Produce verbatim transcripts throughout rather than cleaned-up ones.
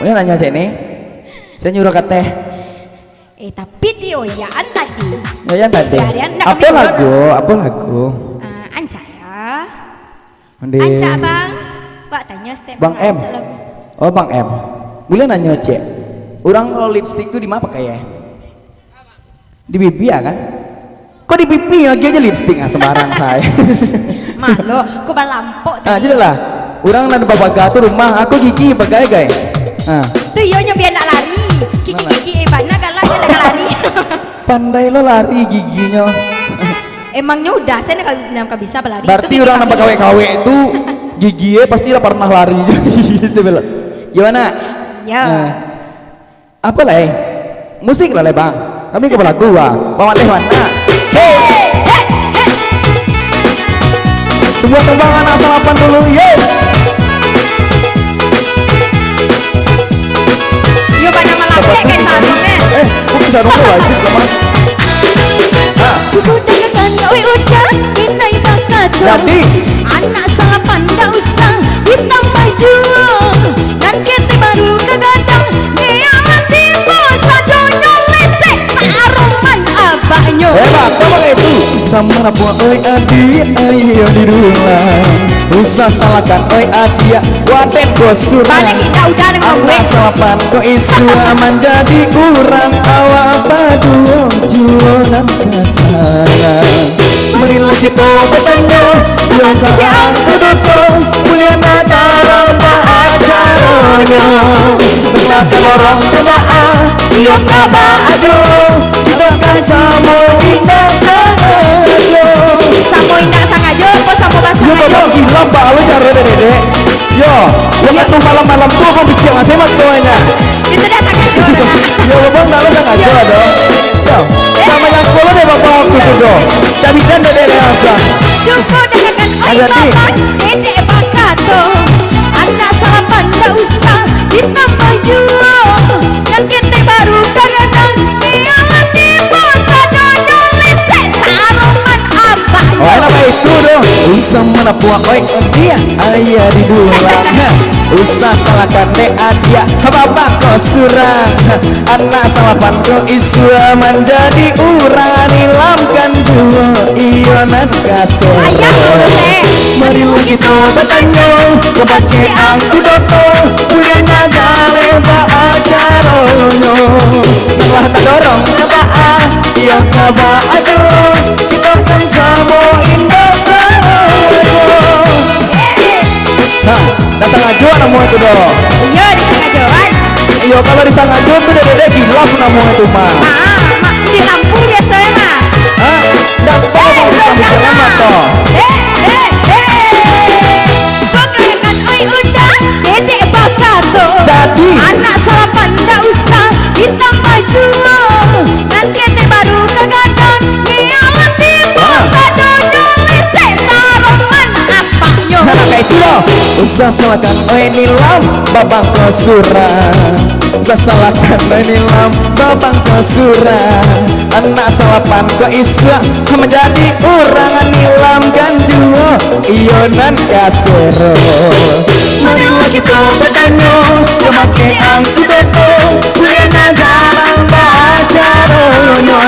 Buliah nanyo cek ni? Sayo nyuruah ka ateh. Eh, tapi di Oyan tadi. Oyan tadi. Di Oyan nak Apo kami lagu? Apo lagu? Ah, Ancak ya. Ondeh. Ancak, Bang. Wak tanyo step Bang M. Ancak lagu. Oh, Bang M. Buliah nanyo cek. Urang kalau lipstik tu di ma pakai, eh? Di pipi ya kan? Kok di pipi, agiah ajo lipstik, ah, sambarang sae. Mah lo, ko balampok Ah, tadi. Jadi lah. Urang nan bapaga tu rumah, aku gigi pakai, gai. Ah. Tu iyo nyo bia nak lari. Gigi, Mana? Gigi, eh, bana galak nyo nak lari. Pandai lo lari giginyo. Emangnyo udah, sae nak ka, nak ka bisa balari. Berarti tu gigi urang nan kami. Bakawek-kawek tu gigi, eh, pasti lah pernah lari. Gigi sebelah. Gimana? Ya. Ah. Apo lai? Musik lah lai, Bang. Kami ka balagu, ah. Bang Mandeh, Bang. Nah. Hei! Sebuah tembang anak salapan dulu, yes. Yo, banyak malamnya, guys, salapan, eh. Eh, kok bisa nunggu lagi, Bang? Ah. Cukup dengan kandang, weh, udah, inai bakato. Jadi. Anak salapan ndak usah ditambah juo. Nan kini baru kagadang, bialah tibo sadonyo lisek saaroman abaknyo. Hebat, tepuk tangan. Samo rapuak oi adiak, ayo di dulang. Usah salahkan oi adiak, waden ko surang. Balik, indak udah dengan Anak gue. Salapan ko isuak manjadi urang, awak baduo juo nan ka sana. Marilah kito batanyo, yo ka angku doto, buliah ndak dalam baacaronyo. Buliah ka lorong ka baa, yo ka baajo, bukan samo indak sangajo. Samo indak sangajo, apo samo ka Yo, sangajo? Bapak lagi lampak lu caro dek, dek. Yo, waktu malam-malam tu abang biciang ase mas kawanya. Itu dah sangajo dah. Yo, Bapak ndak sangajo doh. Yo, namanya kolo deh Bapak aku tu doh. Cabidan deh deh rasa. Cukup dengan Ada ni. Abang, Dedek bakato, anak salapan ndak usah ditambah juo. Nan kini baru kagadang, bialah tibo sadonyo lisek saaroman abaknyo. Oh, enak baik tu doh. Usah manapuak, oi, dia ayah di dulang. Usah salahkan dek adiak, babako surang. Anak salapan ko isuak manjadi urang, nilamkan juo iyo nan kasero. Marilah kito batanyo, kabake angku doto, buliah ndak dalam baacaronyo. Buliah tadorong ka baa, yo ka baajo, kito kan samo indak sangajo. Ha, ndak sangajo namo itu doh. Iyo, ndak sangajo, ai. Iyo, kalau disangajo tu dek-dek gilaf namo itu mah. Ah, mak, di lampu biaso mah. Ha? Ndak apa-apa, eh, bukan saudara. Bicara mah doh. Eh, eh, eh. Pangrangan oi udah, Dedek bakato. Jadi. Anak salapan ndak usah ditambah juo. Nan kini baru kagadang, bialah tibo sadonyo lisek saaroman abaknyo. Nah, kayak itu loh. Usah salahkan oi nilam, babako surang. Usah salahkan oi nilam, babako surang. Anak salapan ko isuak manjadi urang, nilamkan juo iyo nan kasero. Marilah kito batanyo, kabake angku doto, buliah ndak dalam baacaronyo.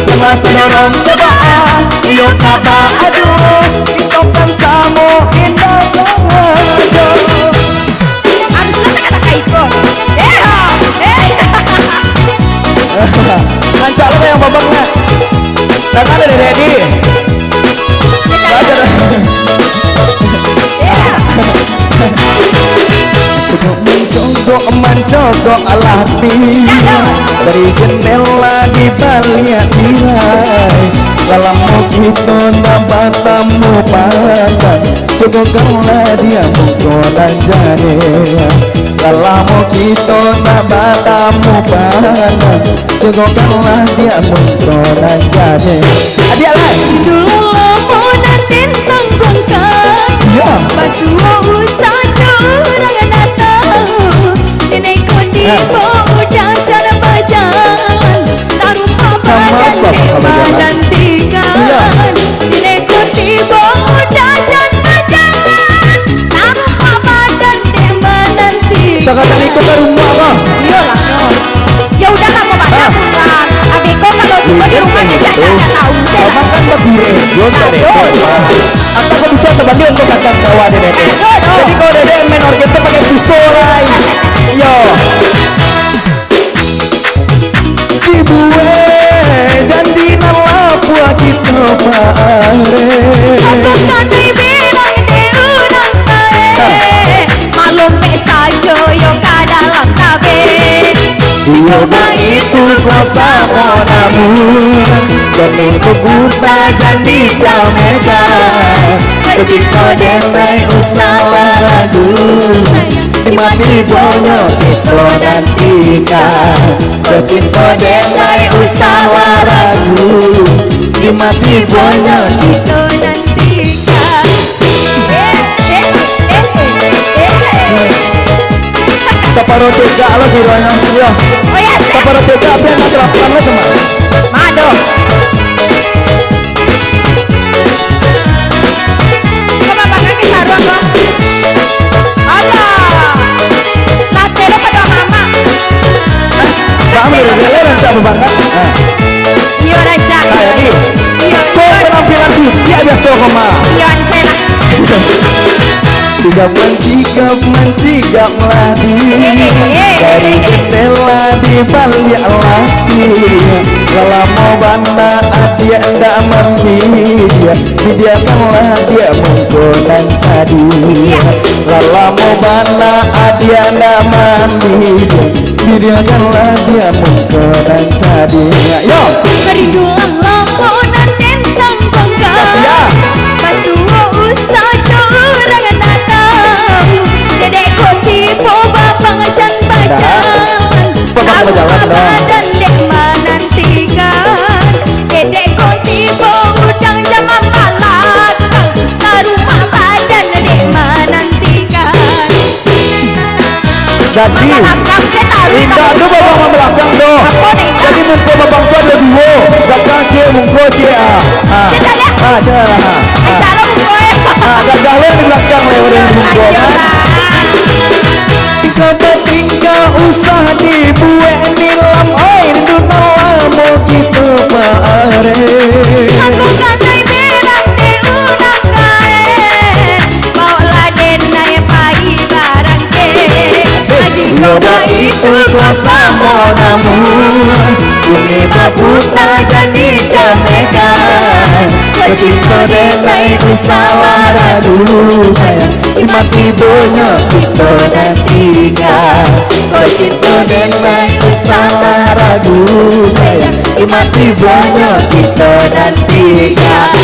Buliah tadorong ka baa, yo ka baajo, kito kan samo indak sangajo. Haruslah kata kaiko. Eh, oh, eh. Rancak lah yang babak lah. Dah ada dek ni. Dah ada. Cukup mancogok, mancogok lah pi. Bari jendela di baliak tirai. Lamo kito ndak batamu pandang. Cubo kau lah diam, kau lah jadi. Salamo kito ndak batamu pandang, cubo kau lah diam, kau lah jadi. Adiak lah. Dulu lamo nan bintang bangkai. Ya. Basuo usah jo urang datang. Kini ko tibo udah jar bajalan. Tarumpah badan dek manantikan. Kini ko tibo udah jar bajalan. Tarumpah badan dek manantikan. Sakali ko ka rumah. Yo, Dek. Atau bisa terbalik untuk kacang kawa, Dek, Dek. Jadi, kalau Dek, Dek main organ tu pakai suso lai. Yo. Dibuek jandi nan lapuak kito maareh. Aku kan dibilang dek urang bareh. Malum dek sajo yo ka dalam kabeh. Iyo baitu basamo namun, kote buta jandi camegan. Kok cinto den ndak usah ragu, di mati bonyo kito nantikan. Kok cinto den ndak usah ragu, di mati bonyo kito nantikan. Saparo cegak lah kiranya. Yo. Oh, ya. Saparo cegak, apa yang nak terapkan lah, teman? Mado. Coba pakai kita ruang, Bang. Alah. Latih lu kedua mama. Bang, dia, dia, dia rancak berbangga. Nah. Iyo, rancak. Nah, jadi, iyo, kau iyo. Penampilan putih biasa, mama. Iyo, di sana. Sudah mancigam-mancigam ladi, dari jendela di baliak laki. Lah lamo bana adiak ndak mandi, sadiakanlah diak mangko nan jadi. Lah lamo bana adiak ndak mandi, sadiakanlah diak mangko nan jadi. Yo. Rindu lambok nan entang tangga. Ya. Asuo usah jo urang datang. Dedek ko tibo babang jan bajalan. Babang bajalan, nah. Badan dek manantikan. Dedek ko tibo udang jan mambalakang. Ka rumah badan dek manantikan. Jadi, indak tu babang balakang tu. Jadi, muko babang tu ado duo. Balakang ciek, muko ciek. Ha. Ha. Ha, dah. Ha. Ha, gagah lo di balakang lo, di muko. Tingkah batingkah usah dibuek nilam, oi, indu nan lamo kito maareh. Aku kanai berang di urang kae. Baoklah denai pai barang kek. Aji kau baitu kuasa monamu. Bumi babuta jadi camegan. Kok cinto denai usah ragu, sayang. Di mati bonyo kito nantikan. Kok cinto denai usah ragu, sayang. Di mati bonyo kito nantikan.